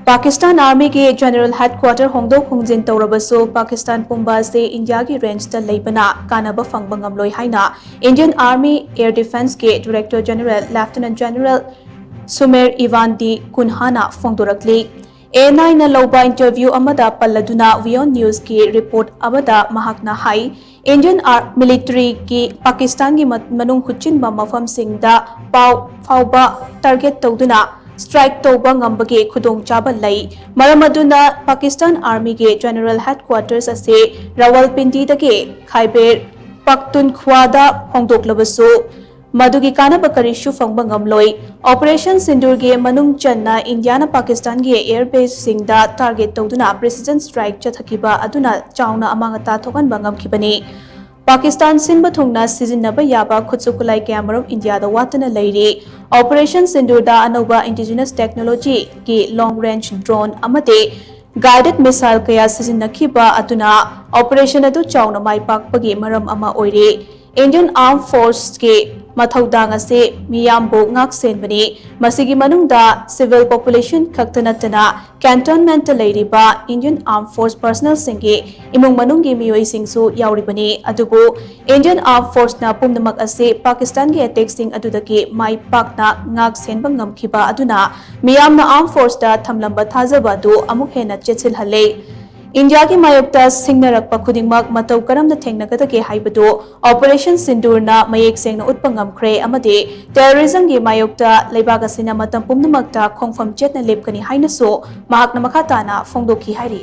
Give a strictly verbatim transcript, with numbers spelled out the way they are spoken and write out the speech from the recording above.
ꯄꯥꯀꯤꯁꯇꯥꯟ ꯑꯥꯔꯃꯤꯒꯤ general headquarter ꯍꯣꯡꯗꯣꯛ ꯍꯣꯡꯖꯤꯟ ꯇꯧꯔꯕꯁꯨ ꯄꯥꯀꯤꯁꯇꯥꯟ ꯄꯨꯝꯕ ꯑꯁꯤ ꯏꯟꯗꯤꯌꯥꯒꯤ ꯔꯦꯟꯖꯇ ꯂꯩꯕꯅ ꯀꯥꯟꯅꯕ ꯐꯪꯕ ꯉꯝꯂꯣꯏ ꯍꯥꯏꯅ ꯏꯟꯗꯤꯌꯟ ꯑꯥꯔꯃꯤ ꯑꯦꯌꯔ ꯗꯤꯐꯦꯟꯁꯀꯤ director general lieutenant general Sumer ꯏꯕꯥꯟꯗꯤ ꯀꯨꯟꯍꯥꯅ ꯐꯣꯡꯗꯣꯔꯛꯂꯤ꯫ ꯑꯦ ꯑꯦꯟ ꯑꯥꯏꯅ ꯂꯧꯕ ꯏꯟꯇꯔꯚ꯭ꯌꯨ ꯑꯃꯗ ꯄꯜꯂꯗꯨꯅ ꯋꯤꯌꯣꯟ ꯅ꯭ꯌꯨꯁꯀꯤ ꯔꯤꯄꯣꯔꯠ ꯑꯃꯗ ꯃꯍꯥꯛꯅ ꯍꯥꯏ, ꯏꯟꯗꯤꯌꯟ ꯑꯥꯔ-, ꯃꯤꯂꯤꯇꯔꯤꯒꯤ ꯄꯥꯀꯤꯁꯇꯥꯟꯒꯤ ꯃ-, ꯃꯅꯨꯡ ꯍꯨꯠꯆꯤꯟꯕ ꯃꯐꯝꯁꯤꯡꯗ ꯄꯥꯎ ꯐꯥꯎꯕ ꯇꯥꯔꯒꯦꯠ ꯇꯧꯗꯨꯅ ꯁ꯭ꯇ꯭ꯔꯥꯏꯛ ꯇꯧꯕ ꯉꯝꯕꯒꯤ ꯈꯨꯗꯣꯡꯆꯥꯕ ꯂꯩ꯫ ꯃꯔꯝ ꯑꯗꯨꯅ ꯄꯥꯀꯤꯁꯇꯥꯟ ꯑꯥꯔꯃꯤꯒꯤ ꯖꯦꯅꯔꯦꯜ ꯍꯦꯗꯀ꯭ꯋꯥꯇꯔꯁ ꯑꯁꯤ ꯔꯥꯋꯜꯄꯤꯟꯗꯤꯗꯒꯤ ꯈꯥꯏꯕꯦꯔ ꯄꯈꯇꯨꯟꯈ꯭ꯋꯥꯗ ꯍꯣꯡꯗꯣꯛꯂꯕꯁꯨ, ꯃꯗꯨꯒꯤ ꯀꯥꯟꯅꯕ ꯀꯔꯤꯁꯨ ꯐꯪꯕ ꯉꯝꯂꯣꯏ꯫ ꯑꯣꯄꯔꯦꯁꯟ ꯁꯤꯟꯗꯨꯔꯒꯤ ꯃꯅꯨꯡ ꯆꯟꯅ ꯏꯟꯗꯤꯌꯥꯅ ꯄꯥꯀꯤꯁꯇꯥꯟꯒꯤ ꯑꯦꯌꯔ ꯕꯦꯁꯁꯤꯡꯗ ꯇꯥꯔꯒꯦꯠ ꯇꯧꯗꯨꯅ ꯄ꯭ꯔꯤꯁꯤꯖꯟ ꯁ꯭ꯇ꯭ꯔꯥꯏꯛ ꯆꯠꯊꯈꯤꯕ ꯑꯗꯨꯅ ꯆꯥꯎꯅ ꯑꯃꯥꯡ ꯑꯇꯥ ꯊꯣꯛꯍꯟꯕ ꯉꯝꯈꯤꯕꯅꯤ꯫ ꯄꯥꯀꯤꯁꯇꯥꯟ ꯁꯤꯟꯕ ꯊꯨꯡꯅ ꯁꯤꯖꯤꯟꯅꯕ ꯌꯥꯕ ꯈꯨꯠꯁꯨ ꯈꯨꯠꯂꯥꯏ ꯀꯌꯥꯃꯔꯨꯝ ꯏꯟꯗꯤꯌꯥꯗ ꯋꯥꯠꯇꯅ ꯂꯩꯔꯤ꯫ ꯑꯣꯄꯔꯦꯁꯟ ꯁꯤꯟꯗꯨꯔꯗ ꯑꯅꯧꯕ ꯏꯟꯗꯤꯖꯤꯅꯁ ꯇꯦꯛꯅꯣꯂꯣꯖꯤꯒꯤ ꯂꯣꯡ ꯔꯦꯟꯖ ꯗ꯭ꯔꯣꯟ ꯑꯃꯗꯤ ꯒꯥꯏꯗꯦꯗ ꯃꯤꯁꯥꯏꯜ ꯀꯌꯥ ꯁꯤꯖꯤꯟꯅꯈꯤꯕ ꯑꯗꯨꯅ ꯑꯣꯄꯔꯦꯁꯟ ꯑꯗꯨ ꯆꯥꯎꯅ ꯃꯥꯏ ꯄꯥꯛꯄꯒꯤ ꯃꯔꯝ ꯑꯃ ꯑꯣꯏꯔꯤ꯫ ꯏꯟꯗꯤꯌꯟ ꯑꯥꯔꯝ ꯐꯣꯔꯁꯀꯤ ꯃꯊꯧꯗꯥꯡ ꯑꯁꯤ ꯃꯤꯌꯥꯝꯕꯨ ꯉꯥꯛ ꯁꯦꯟꯕꯅꯤ꯫ ꯃꯁꯤꯒꯤ ꯃꯅꯨꯡꯗ ꯁꯤꯚꯤꯜ ꯄꯣꯄꯨꯂꯦꯁꯟ ꯈꯛꯇ ꯅꯠꯇꯅ ꯀꯦꯟꯇꯣꯟꯃꯦꯟꯠꯇ ꯂꯩꯔꯤꯕ ꯏꯟꯗꯤꯌꯟ ꯑꯥꯔꯝ ꯐꯣꯔꯁ ꯄꯔꯁꯅꯦꯜꯁꯤꯡꯒꯤ ꯏꯃꯨꯡ ꯃꯅꯨꯡꯒꯤ ꯃꯤꯑꯣꯏꯁꯤꯡꯁꯨ ꯌꯥꯎꯔꯤꯕꯅꯤ꯫ ꯑꯗꯨꯕꯨ ꯏꯟꯗꯤꯌꯟ ꯑꯥꯔꯝ ꯐꯣꯔꯁꯅ ꯄꯨꯝꯅꯃꯛ ꯑꯁꯤ ꯄꯥꯀꯤꯁꯇꯥꯟꯒꯤ ꯑꯦꯇꯦꯛꯁꯤꯡ ꯑꯗꯨꯗꯒꯤ ꯃꯥꯏ ꯄꯥꯛꯅ ꯉꯥꯛ ꯁꯦꯟꯕ ꯉꯝꯈꯤꯕ ꯑꯗꯨꯅ ꯃꯤꯌꯥꯝꯅ ꯑꯥꯔꯝ ꯐꯣꯔꯁꯇ ꯊꯝꯂꯝꯕ ꯊꯥꯖꯕ ꯑꯗꯨ ꯑꯃꯨꯛ ꯍꯦꯟꯅ ꯆꯦꯠꯁꯤꯜꯍꯜꯂꯦ꯫ ꯏꯟꯗꯤꯌꯥꯒꯤ ꯃꯥꯌꯣꯛꯇ ꯁꯤꯡꯅꯔꯛꯄ ꯈꯨꯗꯤꯡꯃꯛ ꯃꯇꯧ ꯀꯔꯝꯅ ꯊꯦꯡꯅꯒꯗꯒꯦ ꯍꯥꯏꯕꯗꯨ ꯑꯣꯄꯔꯦꯁꯟ ꯁꯤꯟꯗꯨꯔꯅ ꯃꯌꯦꯛ ꯁꯦꯡꯅ ꯎꯠꯄ ꯉꯝꯈ꯭ꯔꯦ ꯑꯃꯗꯤ ꯇꯦꯔꯣꯔꯤꯖꯝꯒꯤ ꯃꯥꯌꯣꯛꯇ ꯂꯩꯕꯥꯛ ꯑꯁꯤꯅ ꯃꯇꯝ ꯄꯨꯝꯅꯃꯛꯇ ꯈꯣꯡꯐꯝ ꯆꯦꯠꯅ ꯂꯦꯞꯀꯅꯤ ꯍꯥꯏꯅꯁꯨ ꯃꯍꯥꯛꯅ ꯃꯈꯥ ꯇꯥꯅ ꯐꯣꯡꯗꯣꯛꯈꯤ ꯍꯥꯏꯔꯤ꯫